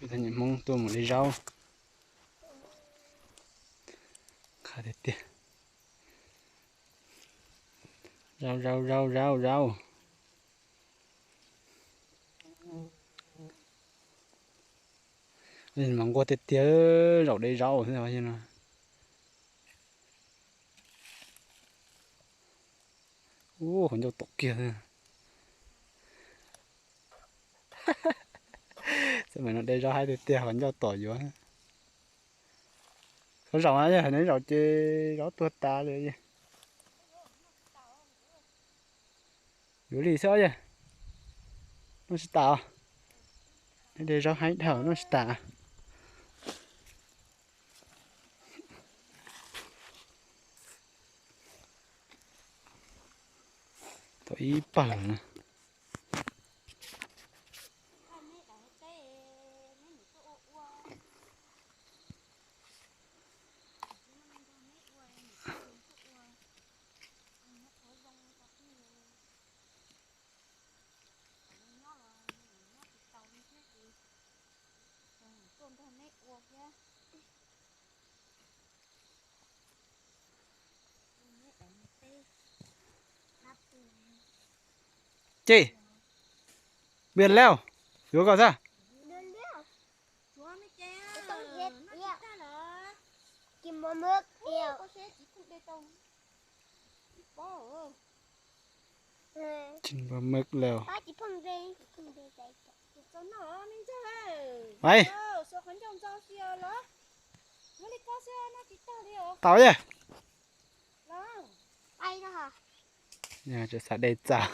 Ntxhais Hmoob tuaj mus de zaub. Qab tiag tiag. Zaub, zaub, zaub, zaub, zaub. Mas nquag tiag tiag, zaum de zaub xwb no. Ub, qhov ncauj tom kiag. Xab maim no de zaub haib tiag tiag, qhov ncauj tom yuav. Txhob zaum na yog, neb zaum ces zaub tuag tas li. Yuav li xwb os yawg. Noj tsis tas os. Neb de zaub haib dhau noj tsis tas. Tau ib pawg na. Ces, npias lawm, yuav koj xwb. Tsis npua mwg lawm. Mai. Tau yawg. Tseem xav de txaus.